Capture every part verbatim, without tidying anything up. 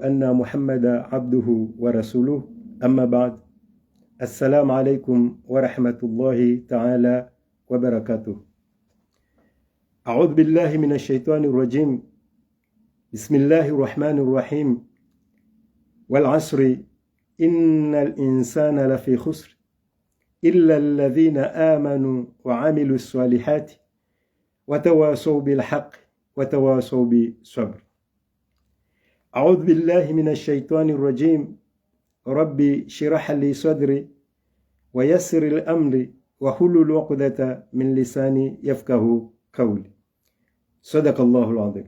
أن محمدا عبده ورسوله. أما بعد، السلام عليكم ورحمة الله تعالى وبركاته. أعوذ بالله من الشيطان الرجيم. بسم الله الرحمن الرحيم. والعصر، إن الإنسان لفي خسر، إلا الذين آمنوا وعملوا الصالحات وتواصوا بالحق وتواصوا بالصبر. أعوذ بالله من الشيطان الرجيم. رب اشرح لي صدري ويسر لي أمري واحلل عقدة من لساني يفقهوا قولي. صدق الله العظيم.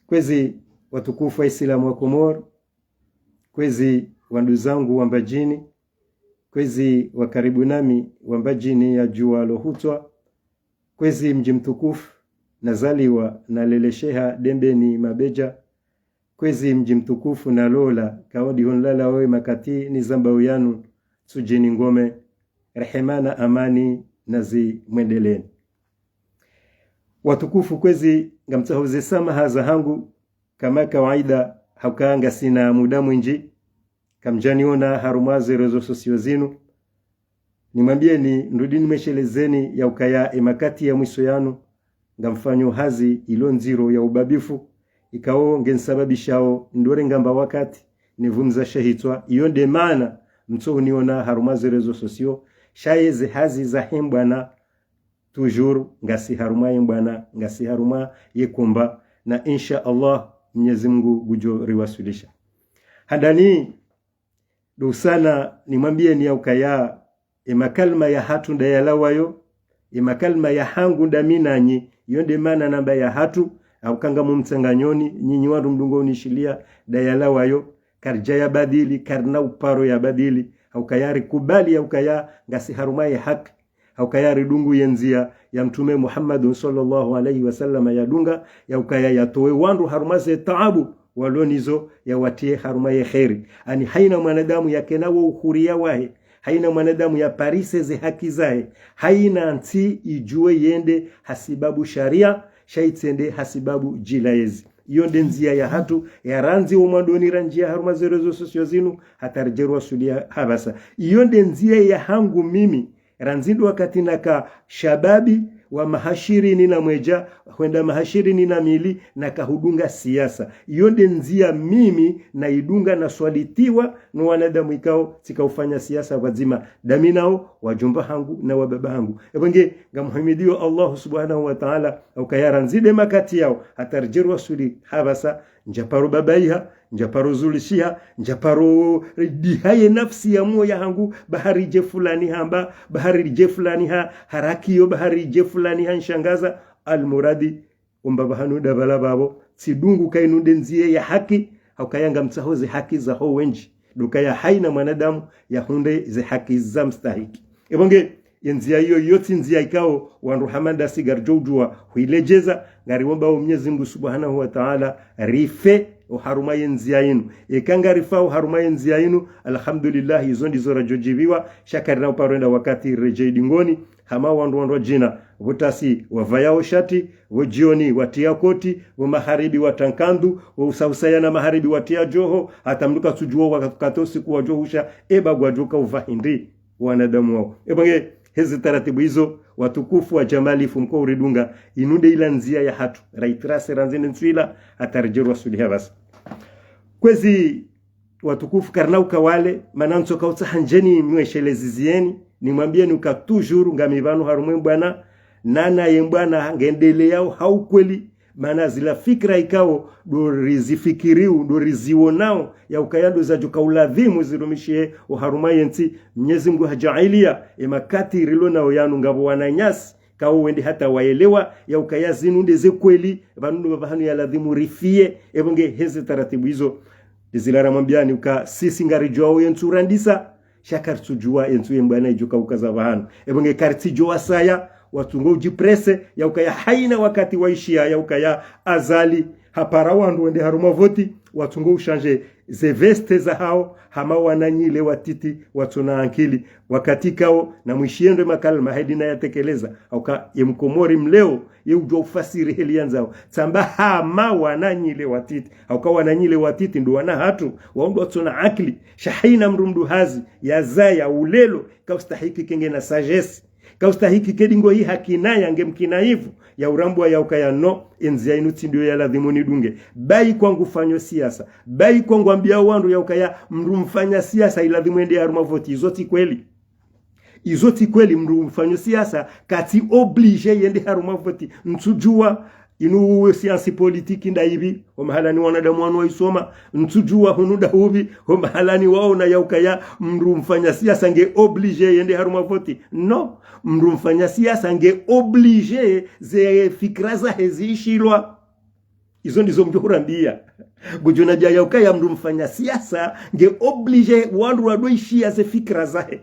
Kwezi watukufu wa Islamu wa Komori, kwezi wanduzangu wa Mbadjini, kwezi wa karibu nami wa Mbadjini ya djuwa lo hutswa, kwezi mdji mtukufu nazaliwa nalelesheha Dembeni Mabedja, kwezi mdji mtukufu nalola, kawo ndiho nlalawo ye makati nizambao yanu, Tsudjini Ngome, rehema na amani nazimwendeleni. Watukufu, kwezi ngamtsaho ze samaha zahangu, kama kawaida, hauka ngasina muda mwindji, kamdjaniona harumwa ze réseaux sociaux zinu. Nimwambieni, nirudi nimweshelezeni ya ukaya ye makati ya mwiso yanu, ngamfanyo hazi ilo ndziro ya ubabifu, ikao ngenisababishao ndore ngamba wakati, nivumza shahitswa, iyo nde maana mtsohuniona harumwa ze réseaux sociaux, sha ye ze hazi zahe mbwana, toujours ngasi harumwa ye mbwana, ngasi harumwa ye kumba, na insha Allah Mnyezi Mungu ngudjo riwaswilisha. Handani, ndo usana nimwambieni ya ukaya, ye makalima yahatru ndayalawayo, ye makalima yahangu ndami nanyi, iyo nde maana namba yahatru, hauka ngamumtsanganyoni, nyinyi wandru mdungo unishiliya, ndayalawayo, karidja yabadili, karina uparo yabadili, hauka yarikubali ya ukaya ngasi harumwa ye haki, hauka yaridungu ye ndziya ya Mtrume Muhammadun swallallahu alayhi wa sallam yadunga, ya ukaya yatowe wandru harumwa ze taabu walo nizo, yawatiye harumwa ye kheri. Ani haina mwanadamu yakena wo uhuriya wahe, haina mwanadamu yaparise ze haki zahe, haina ntsi idjuwe yende hasibabu shariya, sha itsende hasibabu djilayezi. Iyo nde ndziya yahatru, yarandzi wo mwandoni randjiya harumwa ze réseaux sociaux zinu, hata ridjerwa suliya hapvasa. Iyo nde ndziya yahangu mimi, randzi ndo wakati naka shababi wa maha shirini na mwedja, hwenda maha shirini na mili, naka hudunga siyasa. Iyo nde ndziya mimi naidunga naswalitiwa no wanadamu ikao tsika ufanya siyasa pvwadzima ndami nao, wadjomba hangu na wababa hangu. Epvo nge, ngamhimidiyo Allah subhanahu wa ta'ala, hauka yarandzi nde makati yao, hata ridjerwa suli hapvasa, ndjaparo babaiha, ndjaparo zulishiha, ndjaparo diha ye nafsi ya moyo yahangu, bahari dje fulani hamba, bahari dje fulani ha, harakiyo, bahari dje fulani hanshangaza, almuradi, umba pvahanu ndapvala pvapvo, tsidungu ka inu nde ndziya ya haki, hauka ya ngamtsaho ze haki zaho wendji, ndo ukaya haina mwanadamu yahundre ze haki za mstahiki. Epvo nge, ye ndziya iyo, iyo tsi ndziya ikao wandru hama ndasi ngaridjo udjuwa huiledjeza, ngariomba wo Mnyezi Mungu subhanahu wa ta'ala rife oharumwa ye ndziya inu. Eka ngarifa oharumwa ye ndziya inu, alhamdulillah, izo ndizo radjo djiviwa, sha karina uparo wenda wakati ridje idingoni, hama wandru wandru wadjina, pvo tasi wavayao shati, pvo djioni watiya koti, pvo maharibi wata nkandu, pvo usausaya na maharibi watiya djoho, hata mndru katsudjuwa wakati usiku wadjo husha, eba ngwadjo ka uva hindri wanadamu wao. Epvo nge, hezi taratibu izo, watukufu wa djamalifu mko uridunga, inu nde ila ndziya yahatru, raitrase randzi ne ntswila, hata ridjerwa suliha pvasa. Kwezi watukufu, karina uka wale, mana ntsoka utsaha ndjeni mweshelezi ziyeni, nimwambieni uka toujours ngami pvanu harumwa ye mbwana, nana ye mbwana ngendeleyao ha ukweli, mana zila fikira ikao ndo rizifikiriyo, ndo riziwonao, ya ukaya ndo zadjo ka uladhimu zirumishihe oharumwa ye ntsi, Mnyezi Mungu hadjaaliya, ye makati rilo nao yanu ngapvo wananyasi, kawo wende hata waelewa, ya ukaya zinu nde ze kweli, pvanu ndo pvahanu ya ladhimu rifiye, epvo nge hezi taratibu izo, ndezila ramwambiani uka sisi ngaridjuwao ye ntsu randisa, sha karitsudjuwa ye ntsu ye mbwana idjo ka ukaza pvahanu. Epvo nge karitsidjo wasaya, watsungo udjipresse, ya ukaya haina wakati waishiya, ya ukaya Azali hapara wandru wende harumwa voti, watsungo ushanje ze veste zahao, hama wananyile watiti, watsuna ankili. Wakati kao, na mwishiye ndo makalima, haidi na yatekeleza. Hauka, ye mkomori mleo, ye udjua ufasiri heli yandzao. Tsamba hama wananyile watiti. Hauka wananyile watiti, ndo wana hatru, wao ndo watsuna ankili. Sha haina mdru mdru hazi, yazaya, ulelo, kaustahiki kenge na sagesse. Kaustahiki kedingo hi hakinaya nge mkinayivu ya urambua ya ukaya no, endzia inu tsi ndiyo ya ladhimu nidunge. Bayi kwangu fanyo siasa. Bayi kwangu ambia wandru ya ukaya mdru mfanya siasa iladhimu ende harumwa voti. Izo tsi kweli. Izo tsi kweli, mdru mfanyo siasa katsi obligé yende harumwa voti. Ntsudjua inu science politique nda ipvi, ho mahalani wanadamu wanu waisoma, ntsudjua hunu nda hupvi, ho mahalani waona ya ukaya mdru mfanya siasa nge obligé yende harumwa voti. No, mdru mfanya siasa nge obligé ze fikira zahe ziishilwa. Izo ndizo mdjo hurambia. Ngudjo nadja ya ukaya mdru mfanya siasa nge obligé wandru wadoishia ze fikira zahe.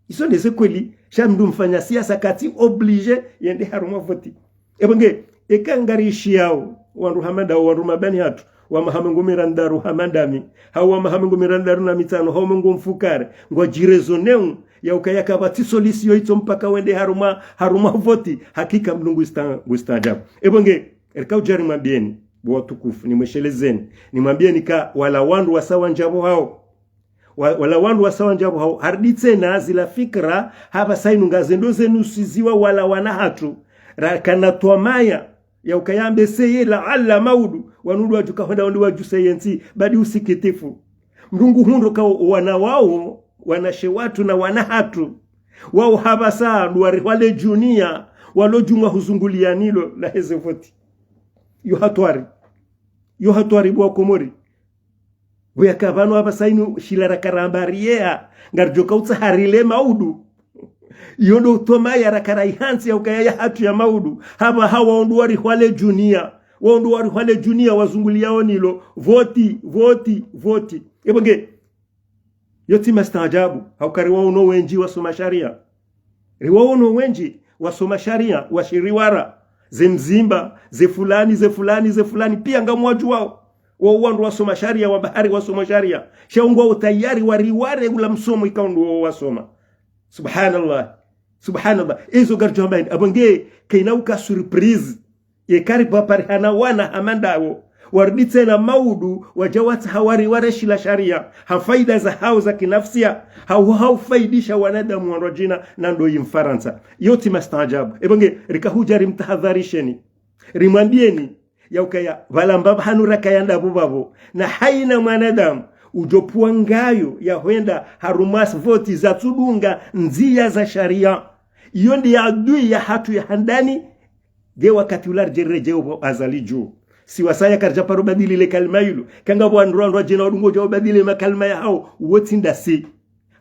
Izo ndeze kweli, sha mdru mfanya siasa katsi obligé yende harumwa voti. Epvo nge, eka ngariishiyao, wandru hama ndao, wandru mabani hatru, wa maha mengo mirandaru hama ndami, hau wa maha mengo mirandaru na mitsano, hau mengo mfukare, ngwadjire zo neu, ya ukaya kapvatsi solution itso mpaka wende harumwa, harumwa voti, hakika mdru ngusta-, ngustaajabu. Epvo nge, rika udja rimwambieni, bo watukufu, nimweshelezeni, nimwambieni ka wala wandru wasa wandjapvo hao. Wa-, wala wandru wasa wandjapvo hao, harudi tsena zila fikira, hapvasa inu ngazendo zenusiziwa wala wana hatru. Rakana twamaya, ya ukaya mbese ye laala maudu, wanu ndo wadjuka honda wandru wadjuse yentsi, badi usikitifu. Mdru nguhundro ka wana wao, wanashe watru na wana hatru. Wao hapvasa ndo warihwa le djuniya, walo djumwa huzunguliya nilo laheze voti. Yo hatwari. Yo hatwari bo wakomori. Pvo yaka pvanu hapvasa inu shila raka ramba riyeha, ngaridjo kautsaha rile maudu. Iyo ndo twamaya raka raihantsi ya ukaya ya hatru ya maudu. Hapvaha wao ndo warihwa le djuniya. Wao ndo warihwa le djuniya wazunguliya wo nilo. Voti, voti, voti. Epvo nge, yo tsi mastaajabu. Hauka riwaono wendji wasoma sharia. Riwaono wendji wasoma sharia, washiriwara, ze mzimba, ze fulani, ze fulani, ze fulani, pia ngamwadjuwao. Wao wandru wasoma sharia, wa bahari wasoma sharia. Sha ngwao tayari wariware ula msomo ikao ndo wao wasoma. Subhanallah. Subhanallah. Izo ngaridjo hamba hindri. Epvo nge, kaina uka surprise. Yeka ripvapvariha na wana hama ndao, warudi tsena maudu, wadja watsaha wariware shila sharia, ha faida zahao za kinafsia, hau, hau faidisha wanadamu wandru wadjina na ndo yi Mfarantsa. Yo tsi mastaajabu. Epvo nge, rika hudja rimtahadharisheni. Rimwambieni, ya ukaya, pvala mbapvi hanu rakaya ndapvo pvapvo. Na haina mwanadamu, udjo pvwa ngayo ya hwenda harumwa voti zatsudunga ndziya za sharia. Iyo ndi adui ya hatru ya handani, nge wakati ula ridje redjee upvo Azali dju. Si wasaya karidja paro badili le kalima ilo. Kanga pvo wandru wandru wadjina wadungo dja ubadili makalima yahao, wo tsi ndasi.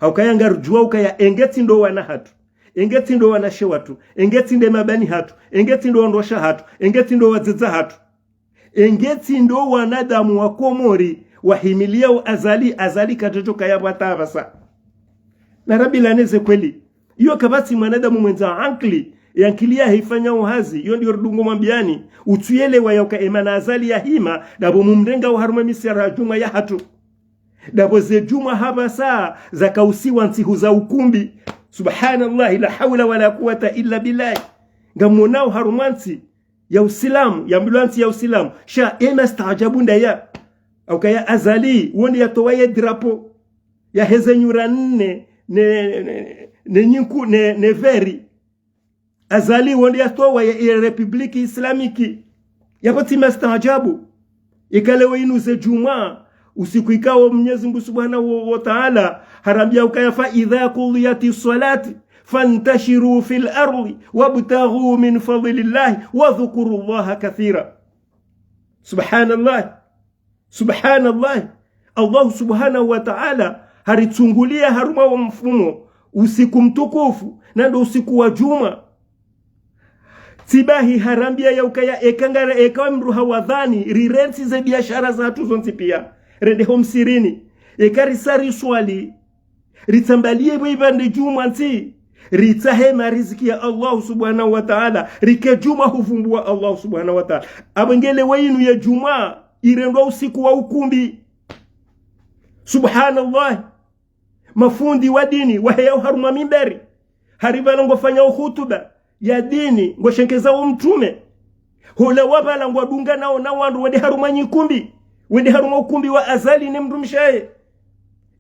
Haukaya ngaridjuwa ukaya enge tsi ndo wana hatru. Enge tsi ndo wanashe watru. Enge tsi nde mabani hatru. Enge tsi ndo wandrwasha hatru. Enge tsi ndo wadzadze hatru. Enge tsi ndo wanadamu wa Komori, wahimiliya o Azali, Azali kadjodjo kaya pvwa hata hapvasa. Na rambilane ze kweli. Iyo kapvatsi mwanadamu mwendza ankili, ye ankili yahe ifanyao hazi, iyo ndiyo ridungo mwambiani, utsuyelewa ya uka emana Azali yahima, ndapvo mumrenga oharumwa misihara ya djumwa ya hatru. Ndapvo ze djumwa hapvasa zakausiwa ntsihu za ukumbi. Subhanallah, la hawla wala quwwata illa billah. Ngamwonao harumwa ntsi ya usilamu, yambilwa ntsi ya usilamu. Sha ema staajabu ndaya. Haukaya Azali, wo nde yatowa ye drapeau. Yaheze nyura nne, ne, ne, ne nyinku, ne, ne vert. Azali wo nde yatowa ye, ye République Islamique. Yapvo tsi mastaajabu. Ikalewo inu ze djumwa, usiku ikao Mnyezi Mungu Subhanahu wa, wa Ta'ala, harambia ukaya فإذا قضيت الصلاة فانتشروا في الأرض وابتغوا من فضل الله واذكروا الله كثيرا. Subhanallah. Subhanallah. Allah Subhanahu wa Ta'ala haritsungulia harumwa wo mfumo usiku mtukufu, na ndo usiku wa djumwa. Tsi bahi harambia ya ukaya eka ngara eka mdru hawadhani, rirentsi ze biashara zahatru zontsi pia. Rende ho msirini. Eka risa riswali. Ritsambaliye pvo ipvandre djumwa ntsi. Ritsahe mariziki ya Allah Subhanahu wa Ta'ala. Rike djumwa huvumbua Allah Subhanahu wa Ta'ala. Apvo ngelewo inu ye djumwa. irendwa usiku wa ukumbi. Subhanallah. Mafundi wa dini, waheya oharumwa mimbari. Hari pvala ngwafanyao hutuba ya dini, ngwashenkeza wo mtrume. Hula wa pvala ngwadunganao na wandru wende harumwa nyikumbi. Wende harumwa ukumbi wa Azali ne mdrumshe wahe.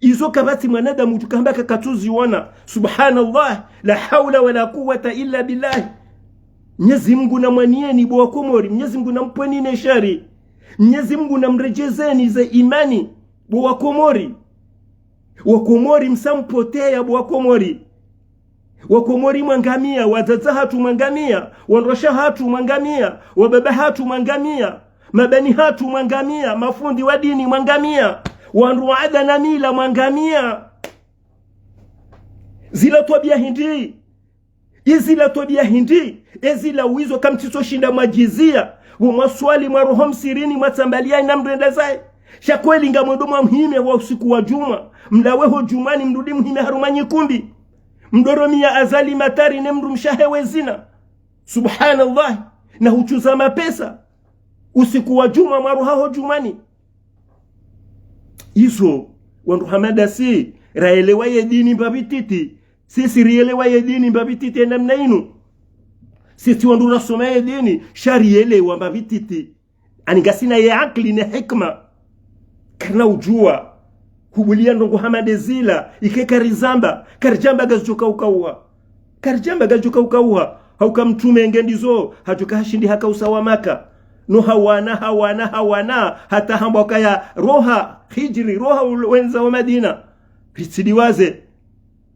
Izo kapvatsi mwanadamu utukamba kakatsuziona. Subhanallah. La hawla wala quwwata illa billah. Mnyezi Mungu namwaniyeni bo wa Komori. Mnyezi Mungu nampvweni ne shari. Mnyezi Mungu namredjezeni ze imani bo wa Komori. Wa Komori msampoteya bo wa Komori. Wa Komori mwangamia, wadzadze hatru mwangamia, wandrushe hatru mwangamia, wababa hatru mwangamia, mabani hatru mwangamia, mafundi wa dini mwangamia, wandru wa ada na mila mwangamia. Zila twabia hindri? Izila twabia hindri? Ezila wizo kamtsisoshinda mwadjizia, wo mwaswali mwaroho msirini mwatsambalia ina mrenda zahe. Sha kweli ngamwendo mwamhime wa usiku wa djumwa, mlawe ho djumwani mrudi mhime harumwa nyikumbi. Mdoromia Azali Matari ne mdrumshe wahe we zina. Subhanallah. Na hutsuza mapesa. Usiku wa djumwa mwaroha ho djumwani. Izo, wandru hama ndasi, raelewa ye dini mbapvi titi. Sisi rielewa ye dini mbapvi titi ye namna inu. Sisi wandru rasoma ye dini, sha rielewa mbapvi titi. Ani ngasina ye akili ne hikma. Karina udjua. Hubulia ndrongo hama ndezila, ike karizamba, karidjamba ngazidjo kaukauha. Karidjamba ngazidjo kaukauha. Hauka mtrume nge ndizo, hadjoka hashindi haka usawa Maka. No hawana, hawana, hawana, hata hambwa kaya roha, hijri, roha ul-, wendza wa Madina. Ritsidiwaze.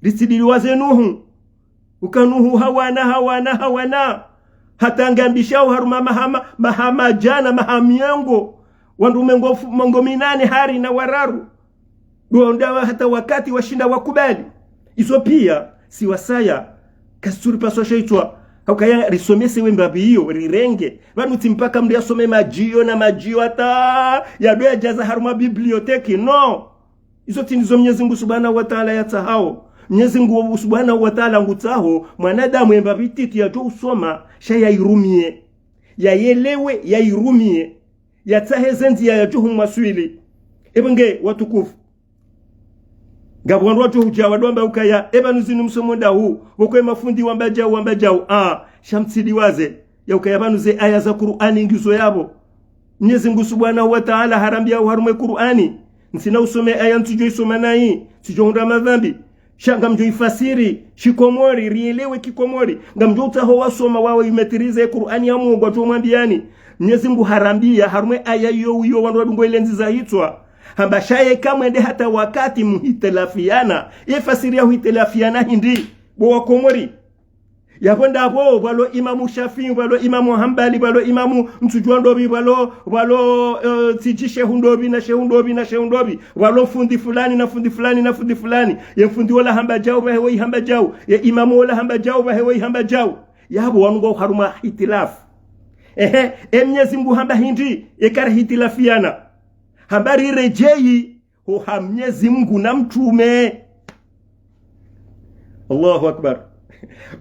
Ritsidiwaze Nuhu. Uka Nuhu hawana, hawana, hawana. Hata ngambishao harumwa maha ma-, maha madjana, maha miengo. Wandru mengo fu-, mengo minane hari na wararu. Ndo ndawa hata wakati washinda wakubali. Izo pia, si wasaya. Kazitsuri paswa sha itswa. Haukaya risomese we mbapvi iyo, rirenge. Pvanu tsi mpaka mndru yasome madjio na madjio hata yado yadjaza harumwa biblioteki. No. Izo tsi ndizo Mnyezi Mungu Subhanahu wa Ta'ala yatsahao. Mnyezi Mungu Subhanahu wa Ta'ala ngutsaho mwanadamu ye mbapvi titi yadjo usoma, sha yairumie. Yayelewe, yairumie. Yatsahe ze ndzia yadjo humwaswili. Epvo nge watukufu. Ngapvo wandru wadjo hudja wado wamba ukaya, epvanu zinu msomo ndahu, pvoko ye mafundi wamba djau, wamba djau. Ah, sha mtsidiwaze. Ya ukaya pvanu ze aya za Kur'ani ngizo yapvo. Mnyezi Mungu Subhanahu wa Ta'ala harambia oharumwa ye Kur'ani. Ntsina usome aya ntsudjo isoma nayi, ntsudjo hundra madhambi. Sha ngamdjo ifasiri, shikomori, rielewe kikomori. Ngamdjo utsaho wasoma wawe imetirize ye Kur'ani ya Mungu wadjo mwambiani. Mnyezi Mungu harambia, harumwa ye aya iyo iyo wandru wadungo ile ndziza hitswa. Hamba sha yeka mwende hata wakati muhitilafiana. Ye fasiri ya huhitilafiana hindri, bo wa Komori. Yapvo ndapvo, pvalo Imamu Shafi'i, pvalo Imamu Hambali, pvalo Imamu ntsudjua ndopvi, pvalo, pvalo, eh, tsidji shehu ndopvi, na shehu ndopvi, na shehu ndopvi. Pvalo fundi fulani, na fundi fulani, na fundi fulani. Ye fundi wola hamba djau, pvahe wo ihamba djau. Ye imamu wola hamba djau, pvahe wo ihamba djau. Yapvo wanu ngwao harumwa hitilafu. Ehe, e Mnyezi Mungu hamba hindri, yeka rihitilafiana. Hamba riredjeyi, ho ha Mnyezi Mungu na mtrume. Allahu Akbar.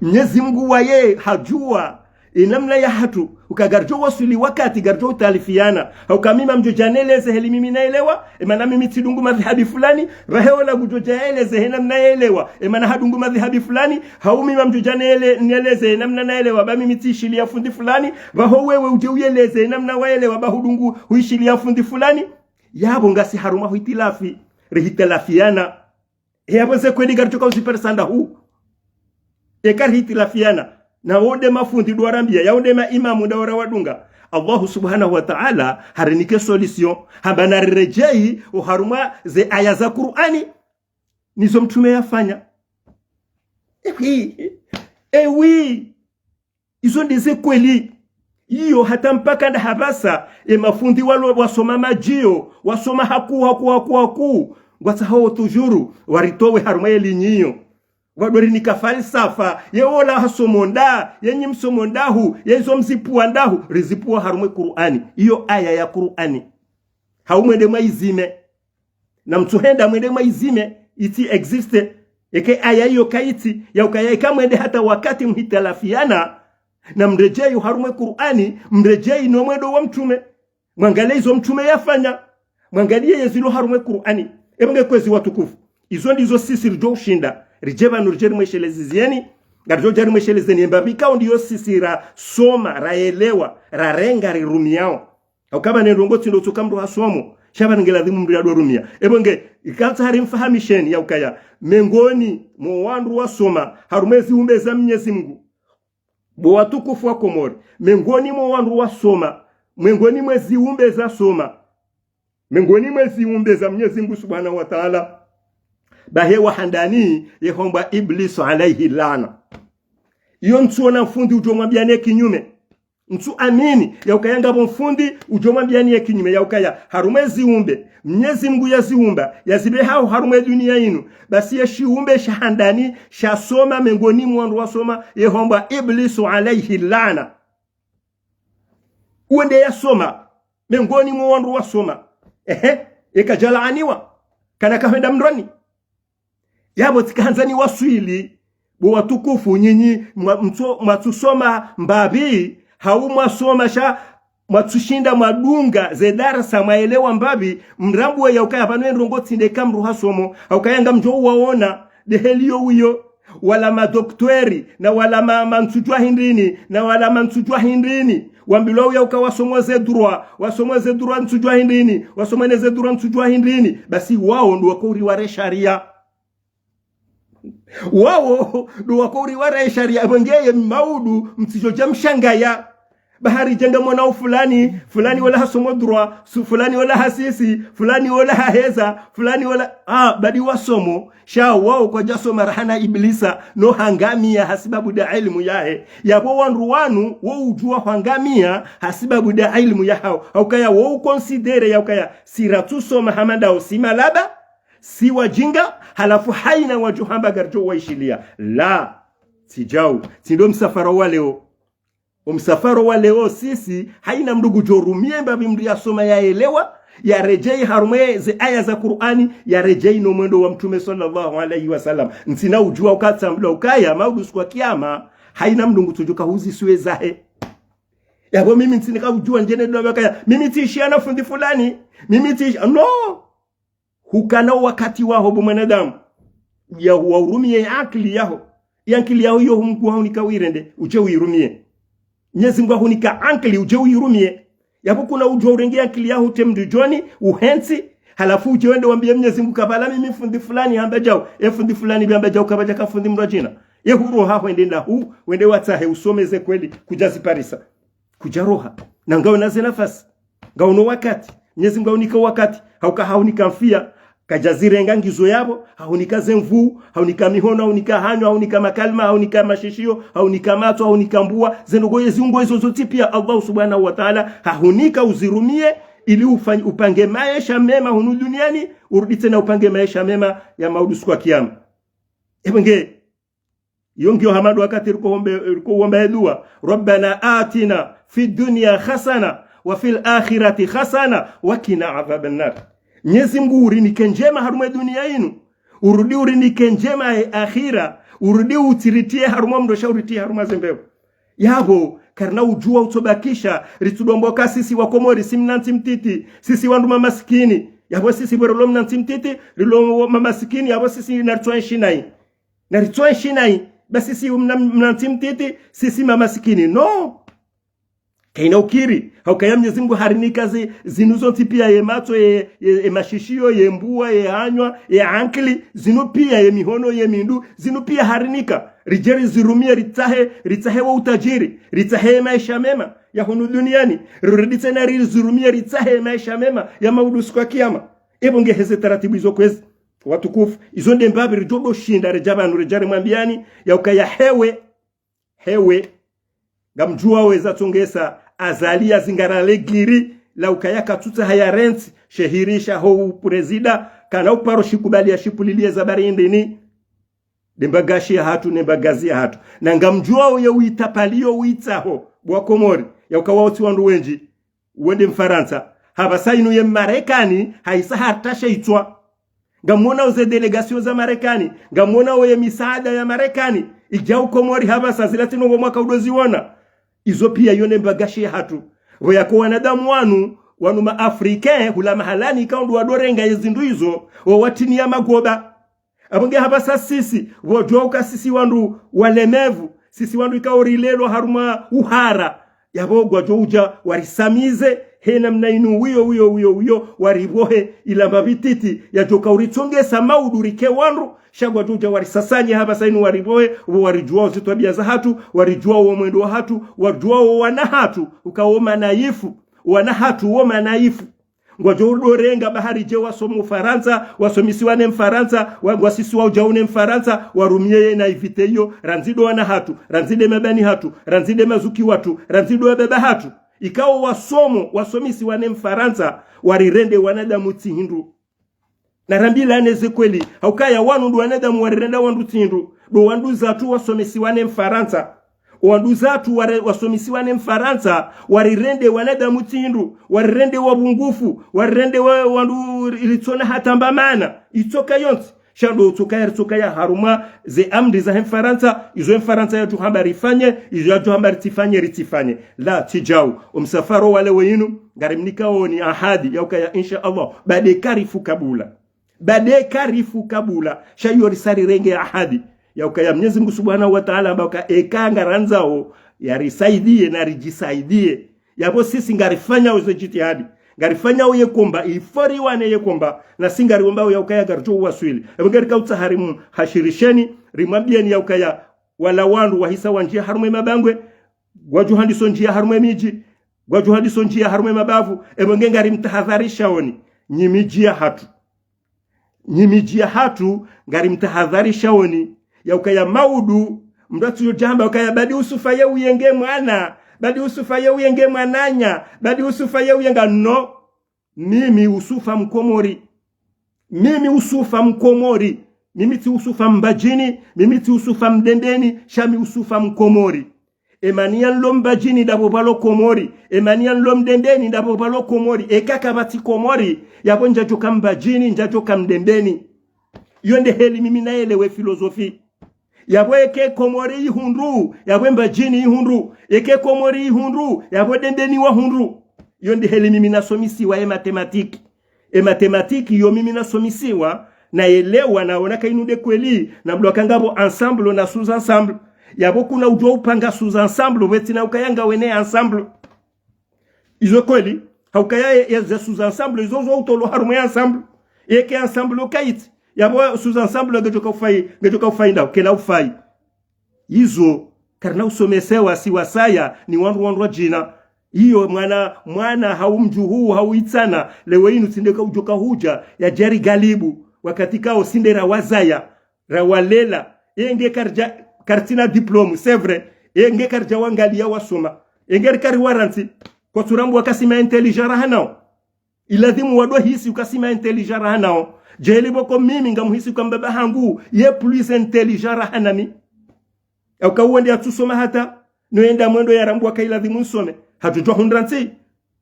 Mnyezi Mungu waye hadjua, ye namna ya hatru, uka ngaridjo waswili wakati ngaridjo utalifiana. Hauka mimi ngamdjo dja neleze heli mimi naelewa, emana mimi tsidungu madhihabi fulani, pvahe wola ngudjo dja eleze he namna yaelewa, emana hadungu madhihabi fulani, hau mimi ngamdjo dja nele-, neleze he namna naelewa, ba mimi tsiishiliya fundi fulani, pvaho wewe udje uyeleze he namna waelewa, ba hudungu huishiliya fundi fulani. Yapvo ngasi harumwa hitilafi, rihitilafiana. Yapvo ze kweli ngaridjo kauziparisa ndahu. Eka rihitilafiana. Na wo nde mafundi ndo warambia, ya wo nde maimamu ndo wara wadunga. Allahu Subhanahu wa Ta'ala harinike solution. Hamba nariredjeyi oharumwa ze aya za Kur'ani. Nizo mtrume yafanya. Ewi. Ewi. Izo nde ze kweli. Iyo hata mpaka nda hapvasa, e mafundi walo wasoma madjio, wasoma hakuu, hakuu, hakuu, hakuu. Ngwatsahao toujours, waritowe harumwa ye linyi iyo. Wadori nika falsafa, ye wola hasomo nda, ye nyi msomo ndahu, ye izo mzipvua ndahu, rizipvua harumwa ye Kur'ani. Iyo aya ya Kur'ani. Hau mwende mwaizime. Na mtsuhenda mwende mwaizime, itsi existe, eke aya iyo kaitsi, ya ukaya eka mwende hata wakati muhitilafiana, na mredjeyi oharumwa ye Kur'ani, mredjeyi no mwendo wa mtrume. Mwangaliye izo mtrume yafanya. Mwangaliye yezilo harumwa ye Kur'ani. Eba nge kwezi watukufu. Izo ndizo sisi ridjo ushinda. Ridje pvanu ridje rimwesheleze ziyeni. Ngaridjo dja rimwesheleze ni mbapvi ikao ndiyo sisi rasoma, raelewa, rarenga, rirumiyao. Hauka pvanu ndrongoo tsi ndo tsoka mndru hasomo. Sha pvanu nge ladhimu mndru yadjo rumiya. Eba nge, ikao ntsaha rimfahamisheni yaukaya. Mengoni mwa wandru wasoma. Harumwa ze ziumbe za Mnyezi Mngu. Bo watukufu wa Komori, mengoni mwa wandru wasoma, mengoni mwa ze ziumbe zasoma, mengoni mwa ze ziumbe za Mnyezi Mngu Subhanahu wa Ta'ala, bahi wa handani ye hombwa Iblisu alayhi laana. Iyo ntsuona mfundi udjo mwambiyani ye kinyume. Ntsu amini, yaukaya ngapvo mfundi, udjo mwambiyani ye kinyume, yaukaya harumwa ze ziumbe, Mnyezi Mngu yaziumba, yazipveha harumwa ye duniya inu. Basi ye shiumbe sha handani, shasoma, mengoni mwa wandru wasoma, ye hombwa Iblisu alayhi laana. Uwo nde yasoma, mengoni mwa wandru wasoma. Ehe, yeka kadjalaaniwa, kana kahwenda mndroni. Yapvo tsikahandza niwaswili, bo watukufu nyinyi, mwa-, mtso-, mwatsusoma mbapvi, hau mwasoma sha, mwatsushinda mwadunga ze darasa mwaelewa mbapvi, mrambuwe yaukaya pvanu ye ndrongoo tsi nde ka mndru hasomo, haukaya ngamdjo uwaona, de heli yo wiyo, wala madokteri, na wala ma-, mantsudjwa hindrini, na wala mantsudjwa hindrini, wambilwa uyauka wasomo ze droit, wasomo ze droit ntsudjwa hindrini, wasomo ne ze droit ntsudjwa hindrini, basi wao ndo wako uriware sharia. Wao ndo wako uriware sharia, eba ngeye maudu mtsidjo dja mshangaya. Bahari djenga mwana u fulani, fulani wala hasomo droit, su-, fulani wala hasisi, fulani wala haheza, fulani wala, ah, badi wasomo, sha wao kwadjasoma rahana Iblisa, no hangamiya hasibabu da ilmu yahe. Yapvo wandru wanu, wo udjuwa hwangamiya hasibabu da ilmu yahao. Haukaya wo ukonsidere yaukaya, si ratsusoma hama ndao si malaba, si wadjinga, halafu haina wadjo hamba ngaridjo waishiliya. La, tsi djau, tsi ndo msafara wa leo. Omsafara wa leo sisi, haina mndru ngudjo rumiye mbapvi mndru yasoma yaelewa, yaredjeyi harumwa ze aya za Kur'ani, yaredjeyi no mwendo wa Mtrume swallallahu alayhi wa sallam. Ntsina udjuwa uka tsambula ukaya, maudu siku wa kiyama, haina mndru ngutsodjoka huziswe zahe. Yapvo mimi ntsina ka udjuwa ndjene dwa bakaya, mimi tsiishiya na fundi fulani, mimi tsiishi-, no! Hukana wakati waho bo mwanadamu. Ya, wa urumiye ye ankili yaho. Ye ankili yaho iyo hu Mngu hahunika uirende, udje uirumiye. Mnyezi Mngu hahunika ankili udje uirumiye. Yapvo kuna udjuwa urenge ye ankili yaho utre mndru djoni, uhentsi, halafu udje wende wambiye Mnyezi Mngu kabala mimi fundi fulani hamba djau, e fundi fulani bi hamba djau kapvadjaka fundi mndru adjina. Ye huroha hwende ndahu, wende watsahe usome ze kweli, kudjaziparisa. Kudjaroha. Na ngawe na ze nafasi. Ngawe no wakati. Mnyezi Mngu hahunika wakati. Hauka hahunika mfiya. Kadjazirenga ngizo yapvo. Hahunika ze nvuu. Hahunika mihono. Hahunika hanyo. Hahunika makalima. Hahunika mashishiyo. Hahunika matso. Hahunika mbuwa. Ze ndrongoo ye ziungo izo zontsi piya Allah subhanahu wa ta'ala hahunika uzirumiye ili ufany-, upange maesha mema hunu duniani. Urudi tsena upange maesha mema ya maudu siku wa kiyama. Eba nge, iyo ngiyo hama ndo wakati riko hombe-, riko uomba ye dua. ربنا آتنا في الدنيا حسنة وفي الآخرة حسنة وقنا عذاب النار. Mnyezi Mngu urinike ndjema harumwa ye duniya inu. Urudi urinike ndjema ye akhira. Urudi utsiritiye harumwa mndro sha uritiye harumwa ze mbepvo. Yapvo, karina udjuwa utsobakisha, ritsudjombo ka sisi wa Komori, si mna ntsi mtiti, sisi wandru mamasikini. Yapvo sisi bwe rilo mna ntsi mtiti, rilo mamasikini, yapvo sisi naritsoenshi nayi. Naritsoenshi nayi, ba sisi mna, mna ntsi mtiti, sisi mamasikini. No! Kaina ukiri, haukaya Mnyezi Mngu harinika zi-, zinu zontsi piya ye matso, ye, ye, ye mashishiyo, ye mbuwa, ye hanywa, ye ankili, zinu piya ye mihono, ye mindru, zinu piya harinika. Ridje rizirumiye, ritsahe, ritsahe wo utadjiri, ritsahe ye maesha mema ya hunu duniani, rirudi tsena rizirumiye, ritsahe ye maesha mema ya maudu siku wa kiyama. Eba nge heze taratibu izo kwezi, watukufu, izo nde mbapvi ridjo ndo shinda, redja pvanu, redja rimwambiyani, yaukaya hewe, hewe, ngamdjuwa weza tsongesa, Azali yazingara le giri, la ukaya katsutsaha yarentsi, she hiri sha ho uprezida, kana uparo shikubali ya shipuliliye za bari indini. Nde mbagashi yahatru, nde mbagazi yahatru. Na ngamdjuwa uye uitapaliyo uitsaho, bo wa Komori, yauka wao tsi wandru wendji, wende Mfarantsa. Hapvasa inu ye Marekani, haisa hartashe itswa. Ngamwona uze délégation za Marekani, ngamwona uye misaada ya Marekani, idjau Komori hapvasa zila tsi ndrongoo mwaka udo ziwona. Izo piya iyo nde mbagashi yahatru. Pvo yako wanadamu wanu, Wanu ma Africain, hula mahalani ikao ndo wadorenga yezindru izo, wo watini ya magoba. Apvo nge hapvasa sisi, pvojua uka sisi wandru walemevu, sisi wandru ikao rilelwa harumwa uhara. Yapvo ngwadjo uja warisamize, he namna inu wiyo, wiyo, wiyo, wiyo, waripvohe ilamba pvititi, yadjoka uritsongesa maudu rike wandru, sha ngwadjo uja warisasanye hapvasa inu waripvohe, wo warijua wo zitwabia zahatru, warijua wo mwendo wahatru, warijua wo wana hatru, uka wo manaifu, wana hatru wo manaifu. Ngwadjo udorenga bahari je wasoma Ufarantsa, wasomisiwa ne Mfarantsa, wa, ngwasisiwa uja une Mfarantsa, warumie ye naïveté iyo, randzi ndo wana hatru, randzi nde mabani hatru, randzi nde mazuki watru, randzi ndo wababa hatru. Ikao wasomo, wasomisiwa ne Mfarantsa, warirende wanadamu tsi hindru. Narambilane ze kweli, haukaya wanu ndo wanadamu warirenda wandru tsi hindru, ndo wanduzatru wasomisiwa ne Mfarantsa. Wanduzatru ware-, wasomisiwa ne Mfarantsa, warirende wanadamu tsi hindru, warirende wapvungufu, warirende wa-, wandru ritsona hata mbamana, itsoka yontsi. Sha ndo utsoka ya ritsoka ya harumwa ze amri zahe Mfarantsa, izo Mfarantsa yadjo hamba rifanye, izo yadjo hamba ritsifanye, ritsifanye. La, tsi djau. Omsafara wa leo inu, ngarimnikaoni ahadi, yaukaya insha Allah, baada karifu kabula. Baada karifu kabula, sha iyo risa rirenge ahadi. Yaukaya Mnyezi Mungu Subhanahu wa Ta'ala, hamba uka eka ngarandzao, yarisaidie na rijisaidie. Yapvo sisi ngarifanyao ze jitihadi. Ngarifanyao ye komba, ifori wane ye komba, na si ngariombao yaukaya ngaridjo uwaswili. Yapvo ngarika utsaha rimhashirisheni, rimwambieni yaukaya wala wandru wahisa wanjia harumwe mabangwe, ngwadjo handiso njia harumwe miji, ngwadjo handiso njia harumwe mabavu, yapvo nge ngarimtahadharishaoni, nyi miji yahatru. Nyi miji yahatru, ngarimtahadharishaoni, yaukaya maudu, mndru atsiyo jamba ukaya badi usufa ye uyenge mwana, badi usufa ye uyenge mwananya, badi usufa ye uyenga no. Mimi usufa mkomori. Mimi usufa mkomori. Mimi tsi usufa mbadjini, mimi tsi usufa mdembeni, sha mi usufa mkomori. Emana nilo mbadjini ndapvo pvalo Komori. Emana nilo mdembeni ndapvo pvalo Komori. Eka kapvatsi Komori, yapvo ndjadjoka mbadjini, ndjadjoka mdembeni. Iyo nde heli mimi nayelewe filozofi. Yapvo eke Komori ihundru, yapvo mbadjini ihundru. Eke Komori ihundru, yapvo dembeni wahundru. Iyo nde heli mimi nasomisiwa ye mathématique. E mathématique iyo mimi nasomisiwa, nayelewa, naona ka inu nde kweli, na mndru aka ngapvo ensemble na sous-ensemble. Yapvo kuna udjo upanga sous-ensemble, pvwetsina ukaya ngawe ne ensemble. Izo kweli, haukaya ye, ye ze sous-ensemble, izo zo utolwa harumwe ensemble. Eke ensemble ukaitsi, yapvo sous-ensemble ngedjoka ufai, ngedjoka ufai ndao, kena ufai. Izo, karina usomesewa si wasaya ni wandru wandru wadjina. Iyo mwana, mwana hau mdjuhu, hau itsana, leo inu tsi nde ka udjoka huja, yadje yarigalibu, wakati kao si nde rawazaya, rawalela, enge karidja, karitsina diplôme, c'est vrai, enge karidja wangalia wasoma, enge rikari warantsi, kwatsu rambwa ka si ma intelligent raha nao. Iladhimu wandru wahisi uka si ma intelligent raha nao. Djeli pvoko mimi ngamhisi uka mbaba hangu ye plus intelligent raha nami. Yauka uwo nde yatsusoma hata, no yenda mwendo yarambwa ka iladhimu nsome. Hadjodjo hundra ntsi.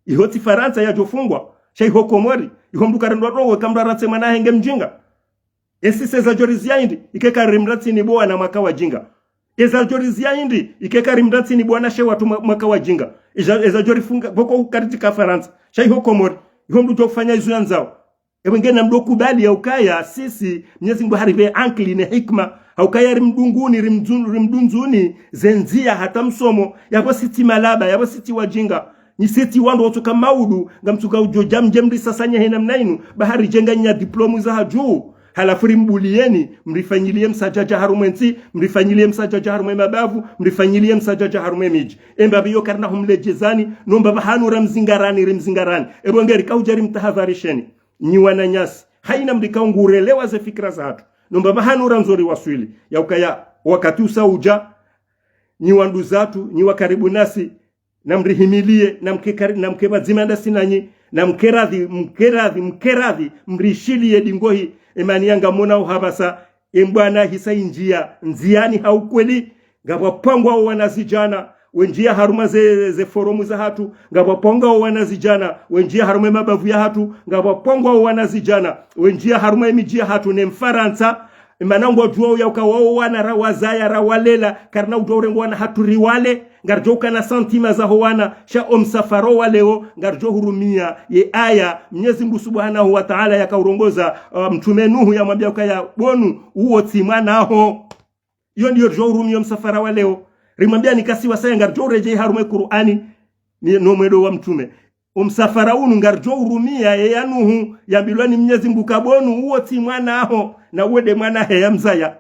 Iho tsi Farantsa yadjofungwa. Sha iho Komori. Iho mndru karendwa rowe ka mndru aratse mwana henge mdjinga. Esi se zadjo rizia hindri, ike karimratsini bo wana mwaka wadjinga. Ezadjo rizia hindri, ike karimratsini bo wana she watru mwa-, mwaka wadjinga. Eza-, ezadjo rifunga, pvoko ukaritika Farantsa. Sha iho Komori, iho mndru djo ufanya izo yandzao. Ewe ngena mndru kubali yaukaya, sisi, Mnyezi Mungu haripve ankili ne hikma. Haukaya rimdunguni, rimdzun-, rimdundzuni, ze ndzia hata msomo, yapvo si tsi malaba, yapvo si tsi wadjinga. Nyi si tsi wandru watsoka maudu, ngamtsuka udjo dja mdje mrisasanye he namna inu, ba haridjenga nya diplôme za hadju. Halafu rimbulieni, mrifanyilie msadjadja harumwe ntsi, mrifanyilie msadjadja harumwe mabavu, mrifanyilie msadjadja harumwe midji. Emba pviyo karina humledjezani, no mbaba hanu ramzingarani, rimzingarani. Ebo ngeri kaudja rimtahadharisheni. Nyi wananyasi, haina mndru ikao ngurelewa ze fikira zahatru. No mbaba hanu randzo riwaswili. Yaukaya wakati usa udja, nyi wanduzatru, nyi wa karibu nasi, namrihimilie, namke kari-, namke pvadzima ndasi nanyi, namke radhi, mke radhi, mke radhi, mrishilie dingohi, emana ngamona uhapvasa, embwana hisa indjia, ndziani ha ukweli, ngapvo pangwa o wanazidjana, wendjia harumwa ze, ze forum zahatru, ngapvo pangwa o wanazidjana, wendjia harumwa mabavu yahatru, ngapvo pangwa o wanazidjana, wendjia harumwa emidji yahatru ne Mfarantsa, emana ngwadjuao yauka wao wana rawazaya, rawalela, karina udjua urengwa wana hatru riwale, Ngaridjo ukana santima zaho wana, sha omsafara wa leo, ngaridjo hurumia ye aya Mnyezi Mngu Subhanahu wa Ta'ala yakaurongoza, uh, Mtrume Nuhu yamwambia ukaya bo Nuhu, uwo tsi mwanaho. Iyo ndiyo ridjo urumia omsafara wa leo. Rimwambiani kasi wasaya ngaridjo uredjei harumwa ye Kur'ani, ni, no mwendo wa Mtrume. Omsafara unu ngaridjo urumia ye ya Nuhu, yambilwa ni Mnyezi Mngu ka bo Nuhu, uwo tsi mwanaho, na uwo nde mwana hahe yamzaya.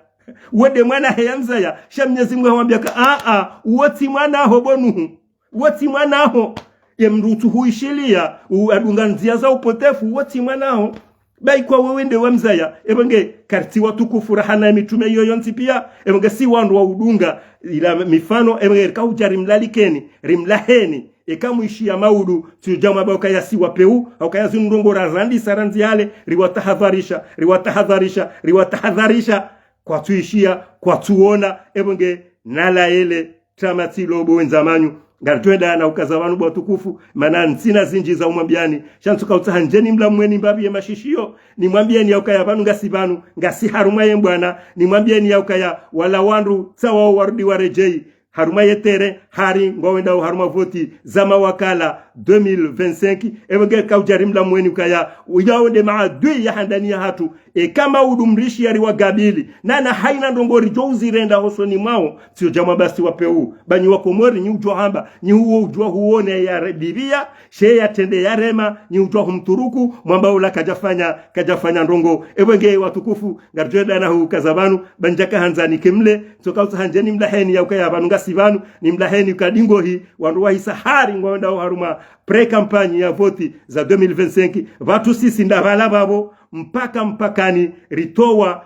Uwo nde mwana hahe yamzaya, sha Mnyezi Mngu hamwambia ka, a, a, uwo tsi mwanaho bo Nuhu. Uwo tsi mwanaho. Ye mndru utsu huishilia, u-, adunga ndzia za upotefu, uwo tsi mwanaho. Ba ikao wewe nde wamzaya, epvo nge karitsi watukufu rahana ye mitrume iyo yontsi pia, epvo nge si wandru wa udunga ila mifano, epvo nge rika udja rimlalikeni, rimlaheni, eka mwishia maudu, tsi udja mwamba ukaya si wapeu, haukaya zinu ndrongoo razandisa randzi yale, riwatahadharisha, riwatahadharisha, riwatahadharisha, kwatsuishia, kwatsuona, epvo nge nala yele, tama tsi lobo wendza manyu, ngaritwenda na ukaza pvanu bo watukufu, mana ntsina zindji za umwambiani, sha ntsuka utsaha ndjeni mla mweni mbapvi ye mashishio, nimwambieni yaukaya pvanu ngasi pvanu, ngasi harumwa ye mbwana, nimwambieni yaukaya wala wandru tsi wao warudi waredjei, harumwa ye terrain, hari ngwawendao harumwa voti za mawakala deux mille vingt-cinq, epvo nge kaudja rimla mweni ukaya, uyao nde maadui ya handani ya hatru, eka maudu mrishia riwagabili, nana haina ndrongoo ridjo uzirenda hosoni mwao, tsi udja mwamba si wapeu, ba nyi wa Komori, nyi udjua hamba, nyi uwo udjua huone ya re-, bibia, she ya trende ya rema, nyi udjua humturuku, mwamba ula kadjafanya, kadjafanya ndrongoo. Epvo nge watukufu, ngaridjo enda na ukaza pvanu, ba ndjaka handza nike mle, ntsuka utsaha ndjeni mlaheni yaukaya pvanu ngasi pvanu, nimlaheni ka dingohi, wandru wahisa hari ngwawendao harumwa pré-campagne ya voti za deux mille vingt-cinq, pvatsu sisi nda pvala pvapvo, mpaka mpakani, ritowa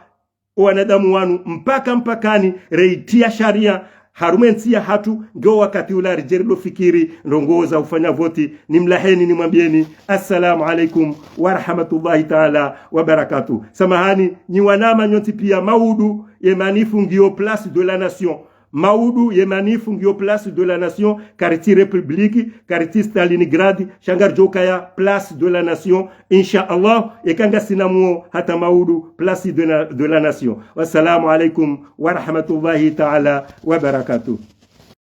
owanadamu wanu, mpaka mpakani, reitria sharia, harumwa ye ntsi ya hatru, nge wakati ula ridje rilo fikiri ndrongoo za ufanya voti, nimlaheni, nimwambieni, assalamu alaikum wa rahmatullahi ta'ala wa barakatuh. Samahani, nyi wanama nyontsi pia maudu, ye manifu ngiyo Place de la Nation. Maudu ye manifu ngiyo Place de la Nation, karitsi République, karitsi Stalingrad, sha ngaridjo ukaya Place de la Nation, insha Allah, eka ngasina muo hata maudu Place de la, de la Nation. Wassalamu alaikum wa rahmatullahi ta'ala wa barakatuh.